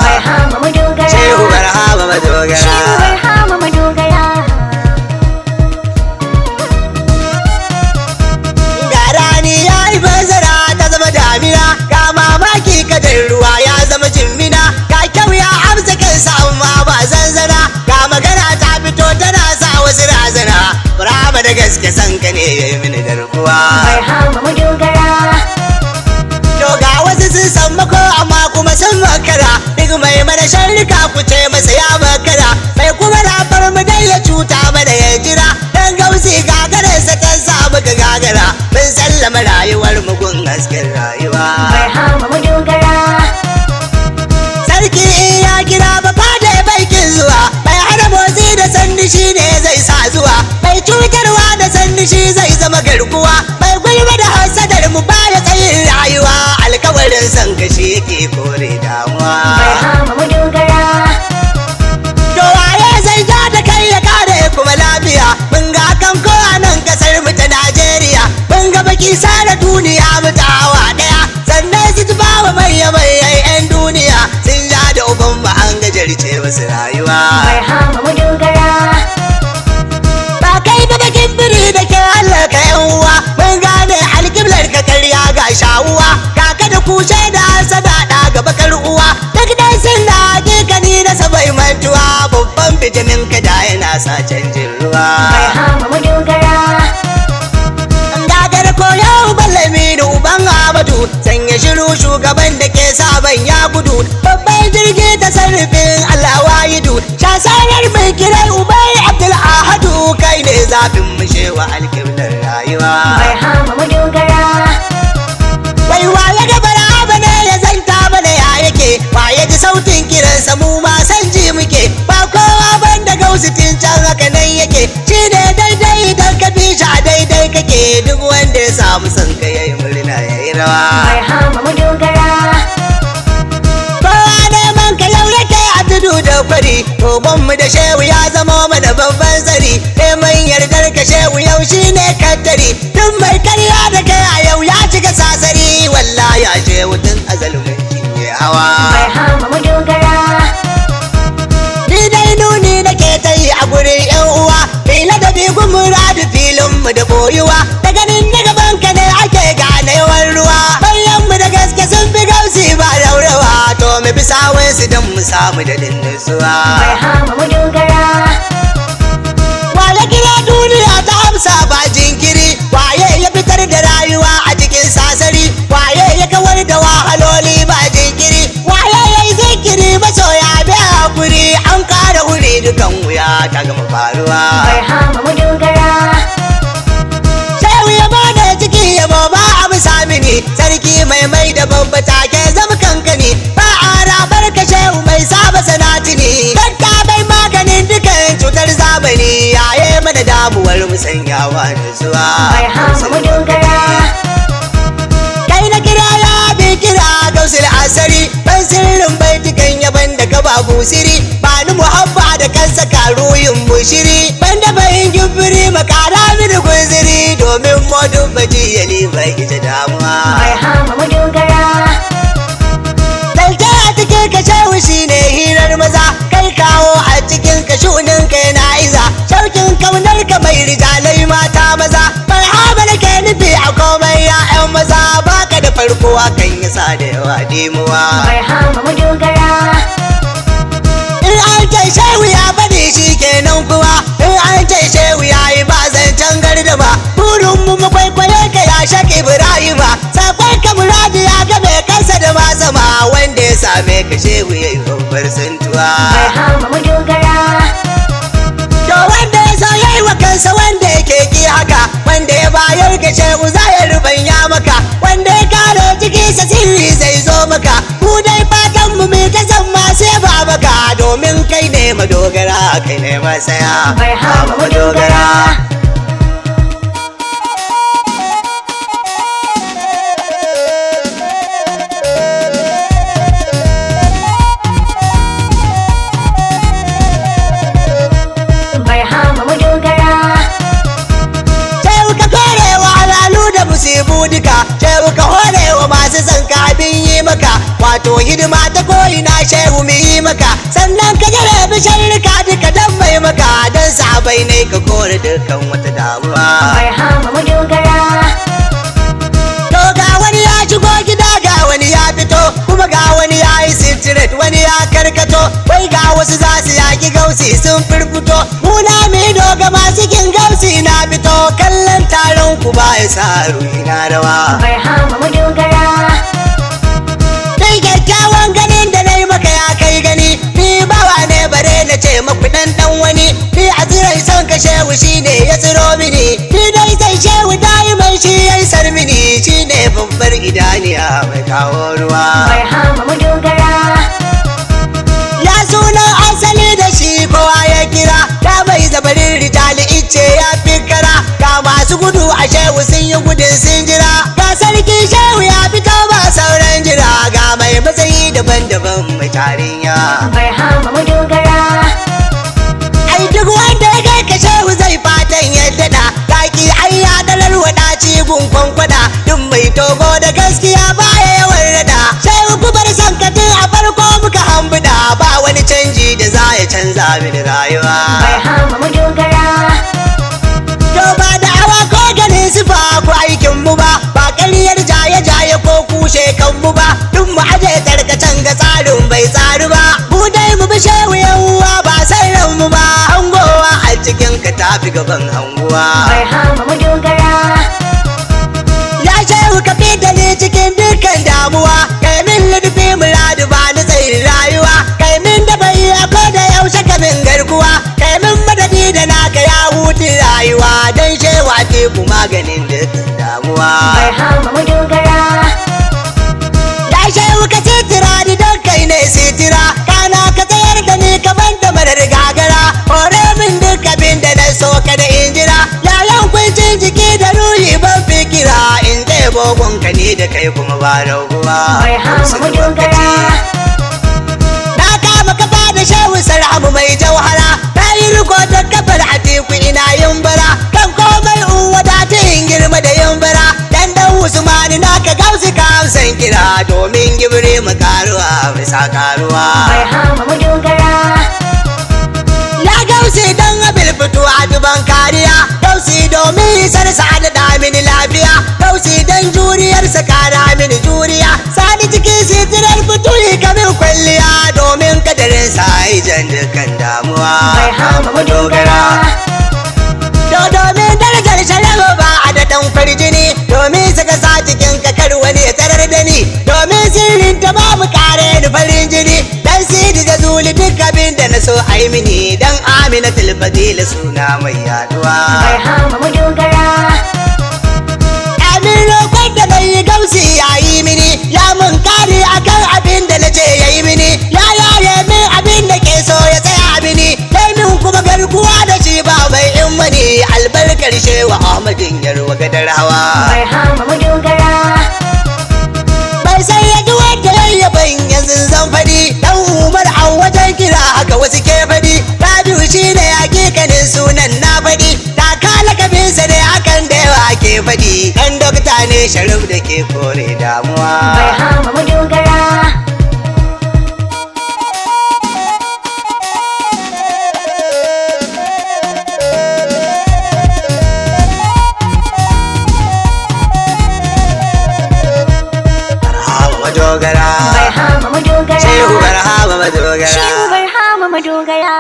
Barhama madogara. Shehu Barhama madogara. Shehu Barhama madogara. Ga rani ya yi bazara ta zama damina, ga mamaki kadar ruwa ya zama jimmina, ga kyau ya amsa kansa amma ba zanzana, ga magana ta fito tana sa wasu razana. Barhama da gaske san ka ne ya yi mini garkuwa. Barhama madogara. To ga wasu sun san mako amma kuma sun makara, duk mai mana sharrika ku ce masa ya makara, mai kuma lafar mu dai ya cuta mana ya jira, dan gausi gagararsa ta sa muka gagara, mun sallama rayuwar mu gun hasken rayuwa. Barhama madogara. Sarki in ya kira ba fada ya baikin zuwa, mai hana motsi da sanni shi ne zai sa zuwa, mai cutarwa da sanni shi zai zama garkuwa, mai gulma da hasadar mu baya tsayin rayuwa, alkawarin san ka shi yake kore damuwa. Barhama madogara. To waye zai ja da kai ya kare kuma lafiya, mun ga kan ko a nan kasar mu ta Najeriya, mun ga baki sare duniya mu ta hawa daya, sannan su tuba wa manya manyan 'yan duniya, sun ja da uban mu an gajarce masu rayuwa. Barhama madogara. Ba kai ba bakin biri da ke Allah ka yan uwa, mun gane alkiblar ka karya ga shawuwa, kaka da kushe da hasada da ga bakar uwa, duk dai sun da hakikani na sabai mantuwa, babban bitimin ka da yana sa canjin ruwa. Barhama madogara. Gagar koyo Ballaminu uban Ahmadu, sanya shiru shugaban da ke saban ya gudu, babban jirgi ta sarrafin Allah wahidu, shasarar mai kirai ubai Abdul Ahadu, kai ne zafin mushewa alkiblar rayuwa. Barhama madogara. Wai waye ga baraba ne ya zanta mana ya yake, waye ji sautin kiransa mu ma san ji muke, ba kowa banda gausitin can haka nan yake, shi ne daidai idan ka bi shi a daidai kake, duk wanda ya samu son ka yayi murna yayi rawa. Barhama madogara. Kowa neman ka yau yake a tudu da kwari, rogon mu da shehu ya zama mana babban tsari, neman yardar ka shehu yau shi ne kattari, duk mai karya da kai a yau ya shiga sasari, wallahi a shehu tun azalmin cinye hawa. Barhama madogara. Ni dai nuni nake ta yi a gurin yan uwa, fila da bigun muradu filin mu da boyuwa, da ganin na gaban ka ne ake gane yawan ruwa. Bayan mu da gaske sun fi gausi ba raurawa, to mu bi sawun su don mu samu da nutsuwa. Barhama madogara. Waye kira duniya ta amsa ba jinkiri, waye ya fitar da rayuwa a cikin sasari, waye ya kawar da wahaloli ba jinkiri, waye ya yi zikiri masoya bi hakuri, an kara wuri dukan wuya ta gama faruwa. Barhama madogara. Shehu ya bada ciki ya ba a bisa mini, sarki mai mai da babba take zama kankani, ba a rabar ka shehu mai saba sanatini, dakta bai maganin dukan cutar zamani, yaye mana damuwar mu sanyawa nutsuwa. Barhama madogara. Kai na kira ya bi kira gausul asari, ban sirrin baitukan yaban da ka babu siri, ba ni muhabba da kansa karuyin mushiri, ban da bayin gibiri makara mini guziri, domin modun baji yali bai ita damuwa. Barhama madogara. Dalta a cikin ka shehu shi ne hirar maza, kai kawo a cikin ka shunin kai na iza, shaukin kaunar ka mai rijalai mata maza, marhaba nake nufi a komai ya'yan maza, baka da farko hakan yasa da yawa dimuwa. Barhama madogara. In an ce shehu ya faɗi shi kenan kuma, in an ce shehu ya yi ba zancen gardama, burin mu mu kwaikwaye ka ya shak Ibrahima, sakon ka muradi ya game kansa da ma sama, wanda ya same ka shehu ya yi babbar santuwa. Barhama madogara. To wanda ya so ya yi wa kansa wanda yake ki haka, wanda ya bayar ka shehu za ya rubanya maka, wanda ya kare cikinsa sirri zai zo maka, mu dai fatan mu mai ta zan masu yaba maka, domin kai ne madogara kai ne masaya. Barhama madogara. Barhama madogara. Shehu ka kore wa alalu da musibu duka, shehu ka hore wa masu son ka abin yi maka, wato hidima ta ko'ina shehu mu yi bi sharrika duka dan mai maka dan sabai ne ka kore dukkan wata damuwa. Barhama madogara. To ga wani ya shigo gida, ga wani ya fito, kuma ga wani ya yi sitiret, wani ya karkato, wai ga wasu za su yaki gausi sun firfito. Muna mai doga masu kin gausi na fito, kallon taron ku ba ya sa ruhi na rawa. Barhama madogara. Dai kyakkyawan ganin da na yi maka ya kai gani, ni bawa ne bare na ce maku dan dan wani, ni a tsirai son ka shehu shi ne ya tsiro mini, ni dai sai shehu dai mai shi ya yi sar mini, shi ne babbar idaniya mai kawo ruwa. Barhama madogara. Ya sunan asali da shi kowa ya kira, ya mai zabarin rijali ice ya fi kara, ga masu gudu a shehu sun yi gudun sun jira, ga sarki shehu ya fito ba sauran jira, ga mai matsayi daban-daban mai tarin yawa. Barhama madogara. Ai duk wanda ya kai ka shehu zai fatan ya daɗa, kaki ai ya dalar wadaci gun kwankwada, duk mai togo da gaskiya baya yawan rada. Shehu kubar son ka tun a farko muka hambuda, ba wani canji da za ya canza mini rayuwa. Barhama madogara. To ba da awa ko ganin sifa ko aikin mu ba, ba ƙaryar jaye-jaye ko kushe kan mu ba, duk mu aje tarkacen ga tsarin bai tsaru ba. Mu dai mu bi shehu yawwa ba sai ran mu ba, hangowa a cikin ka tafi gaban hanguwa. Barhama madogara. Ya shehu ka fi da ni cikin dukkan damuwa, kai min ludufi muradu ba ni tsayin rayuwa, kai min da bai ko da yaushe ka min garkuwa, kai min madadi da naka ya hutu rayuwa, dan shehu a teku maganin dukkan damuwa. Barhama madogara. Ya shehu ka sitira ni don kai ne sitira, kana ka tsayar da ni kaman da marar gagara, hore min duk abin da na so ka da injira, yayan kuncin jiki da ruhi ban fikira, in zai bogon ka ni da kai kuma ba raguwa. Barhama madogara. Na kama kafa da shehu sarhamu mai jauhara, na yi riko da kafar atiku ina yin bara, kan komai in wadata in girma da yin bara, dan dan usmani na ka gausi ka amsan kira, domin gibri mu karuwa bisa karuwa. Barhama madogara. Ya gausi dan abil fito a duban kariya, gausi domin isar sa da mini lafiya, gausi dan juriyar sa kara mini juriya, sani cikin sitirar fito kamin kwalliya, domin kadarin sa ai jan dukkan damuwa. Barhama madogara. To domin darajar sharafa ba a da dan farjini, domin saka sa cikin kakar wani ya tarar da ni, domin sirrin ta babu kare ni farin jini, dan sidi da zuli duk abin da na so ai mini, dan Amina tilfadila suna mai yaduwa. Barhama madogara. Amin roƙon da na yi gausi ya yi mini, ya mun kare akan abin da na ce ya yi mini, ya yaye min abin da ke so ya tsaya mini, dai min kuma garkuwa da shi ba mai in mani, albarkar shewa Ahmadin yarwa gadar hawa. Barhama madogara. Bai sai ya ji wanda yayyaban yanzu zan faɗi, dan Umar a wajen kira haka wasu ke faɗi, Rabi'u shi ne hakikanin sunan na faɗi, da kalakabinsa ne akan da yawa ke faɗi, dan dokta ne sharif da ke kore damuwa. Barhama madogara. Barhama madogara. Barhama madogara. Shehu barhama madogara. Shehu barhama madogara.